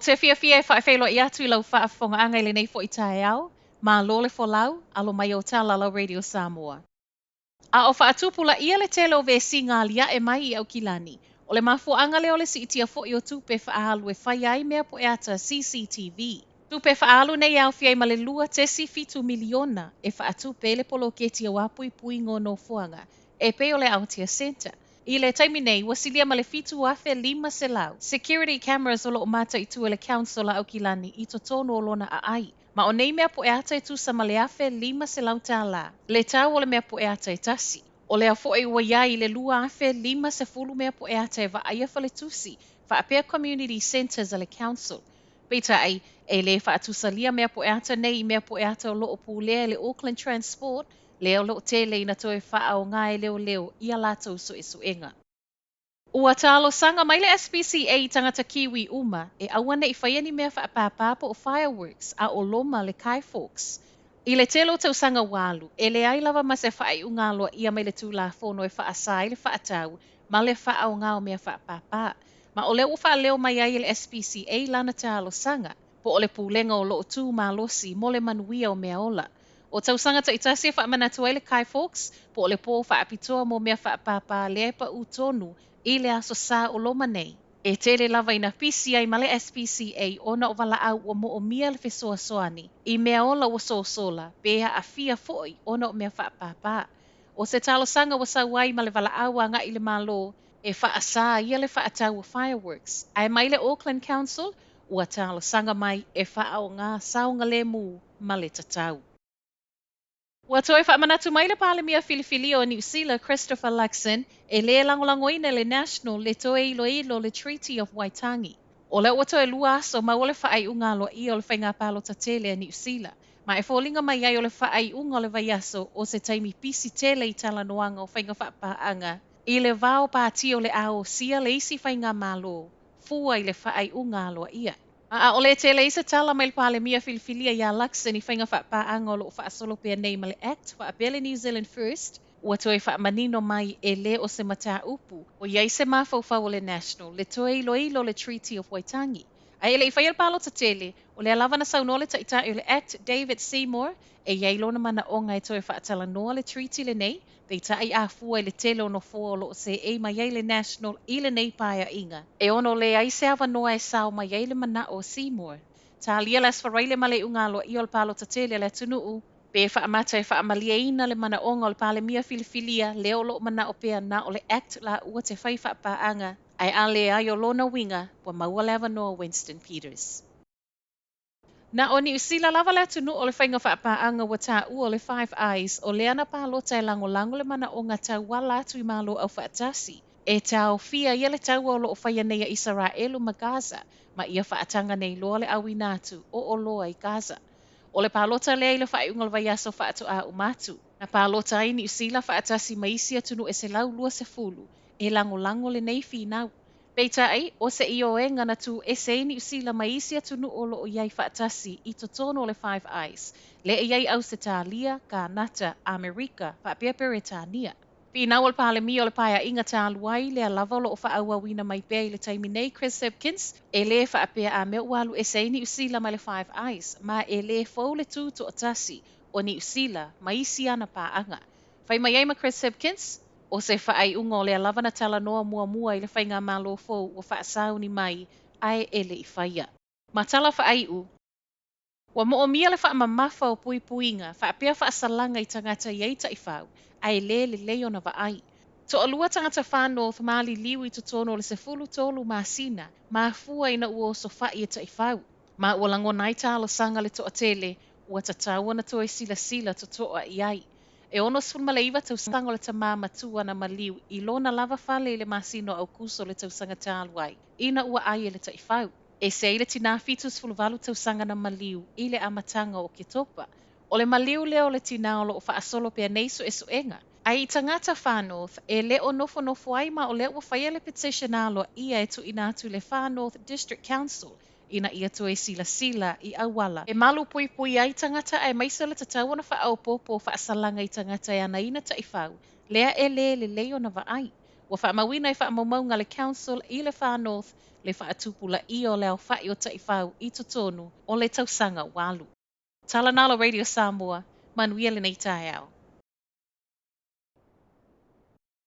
Ou te fiafia e faafeiloai atu i lau faafofogaaga i lenei foi taeao. Malo le folau, alo mai ou tala lau Radio Samoa. A o faatupulaia le tele o vesiga aliae mai i Aukilani, o le mafuaaga lea o le siitia foi o tupe faaalu e faia ai mea pueata CCTV. Tupe faaalu nei e aofia ai ma le 2.7 miliona e faatupe ai le poloketi aua puipuiga o nofoaga e pei o le Aotea Centre. I le taimi nei, ua silia ma le 7,500 security cameras o lo o mataitu e le Council a Aukilani i totonu o lona aai. Ma o nei mea pueata e tusa ma le $1,500 le tau o le mea pueata e tasi. O lea foi ua i ai le 2,050 mea pueata e vaaia faletusi faapea community centres a le Council. Peitai, e lē faatusalia mea pueata nei i mea pueata o lo o pulea e le Auckland Transport, lea o lo o tele ina toe faaaoga e leoleo i a latou suesuega. Ua talosaga mai le SPCA i tagata Kiwi uma e aua ne i faia ni mea faapāpā po o fireworks a o loma le Guy Fawkes. I le tele o tausaga ua alu, e leai lava ma se faaiuga aloaia mai le Tulafono e faasā ai le faatau ma le faaaoga o mea faapāpā. Ma o lea ua faaleo mai ai e le SPCA lana talosaga, po o le pulega o lo o tu malosi mo le manuia o mea ola. O tausaga taitasi e faamanatu ai le Guy Fawkes, po o le pō faapitoa mo mea faapāpā lea e paū tonu i le Aso Sa o loma nei. E tele lava ina pisi ai ma le SPCA ona o valaau ua moomia le fesoasoani i mea ola ua sosola pe aafia foi ona o mea faapāpā. O se talosaga ua sau ai ma le valaau agai i le Malo e faasā ia le faatau o fireworks. Ae mai le Auckland Council, ua talosaga mai e faaaoga saogalemu ma le tatau. Ua toe faamanatu mai le Palemia filifilia o Niu Sila, Christopher Luxon, e lē lagolagoina e le National le toe iloilo o le Treaty of Waitangi. O lea ua toe 2 aso maua le faaiuga aloaia o le faiga palota tele a Niu Sila. Ma e foliga mai ai o le faaiuga o le vaiaso o se taimi pisi tele i talanoaga o faiga faapaaga i le va o pati o le a osia le isi faigamalo fua i le faaiuga aloaia. Ma ʻaʻole tele ai se tala mai le Palemia filifilia iā Luxon i faiga faapaaga o lo o faasolo pea nei ma le ACT faapea le New Zealand First, ua toe faamanino mai e lē o se mataupu o i ai se mafaufau o le National le toe iloilo le Treaty of Waitangi. Ae e le i faia le palota tele, o lea lava na saunoa le taitai o le ACT David Seymour e i ai lona manaʻoga e toe faatalanoa le treaty lenei, peitai a fua i le tele o nofoa o lo o seei mai ai le National i lenei paeaiga, e ono leai se avanoa e sao mai ai le manaʻo o Seymour. Talia le Aso Faraile ma le iuga aloaia o le palota tele a le atunuu, pe faamata e faamalieina le manaʻoga o le Palemia filifilia lea o lo o manaʻo pea na o le ACT lāua te fai faapaaga, ae a leai o lona uiga ua maua le avanoa o Winston Peters. Na o Niu Sila lava le atunuu o le faiga faapaaga ua taua o le Five Eyes o lea na palota e lagolago le manaʻoga tauala atu i Malo Aufaatasi e taofia ia le taua o lo o faia nei a Isaraelu ma Gaza ma ia faataga nei loa le auina atu o oloa i Gaza. O le palota lea i le faaiuga o le vaiaso faatoa uma atu. Na palota ai Niu Sila faatasi ma isi atunuu e 120 e lagolago lenei finau. Peitai, o se ioega na tuuese ai Niu Sila mai isi atunuu o lo o i ai faatasi i totonu o le Five Eyes, lea e i ai Ausetalia, Kanata, Amerika, faapea Peretania. Finau o le Palemia o le paeaiga talu ai, lea lava o lo o faaauauina mai pea i le taimi nei Chris Hipkins, e lē faapea a mea ua alu ese ai Niu Sila mai le Five Eyes, ma e lē fou le tu toatasi o Niu Sila ma isi ana paaga. Fai mai ai ma Chris Hipkins, o se faaiuga o lea lava na talanoa muamua i le faigamalo fou ua faasauni mai ae e le i faia. Ma tala faaiu, ua moomia le faamamafa o puipuiga faapea faasalaga i tagata i ai taifau, ae lē lelei ona vaai. Toalua tagata Far North maliliu i totonu o le 13 masina, mafua ina ua osofai e taifau. Ma ua lagona ai talosaga le toatele, ua tatau ona toe silasila totoa i ai. E 69 tausaga o le tamā matua na maliu i lona lava fale i le masina o Aukuso o le tausaga talu ai, ina ua ai e le taifau. Ese ai le tinā 78 tausaga na maliu i le amataga o Oketopa. O le maliu lea o le tinā o lo o faasolo pea nei suesuega. Ae i tagata Far North, e le o nofonofo ai ma o lea ua faia le petition aloaia e tuuina atu i le Far North District Council ina ia toe silasila i auala e malupuipui ai tagata aemaise o le tatau ona faaopoopo faasalaga i tagata e anaina taifau, lea e lē lelei ona vaai. Ua faamauina i faamaumauga a le Council i le Far North le faatupulaia o le aofa'i o taifau i totonu o le tausaga ua alu. Tala Nalo Radio Samoa, manuia lenei taeao.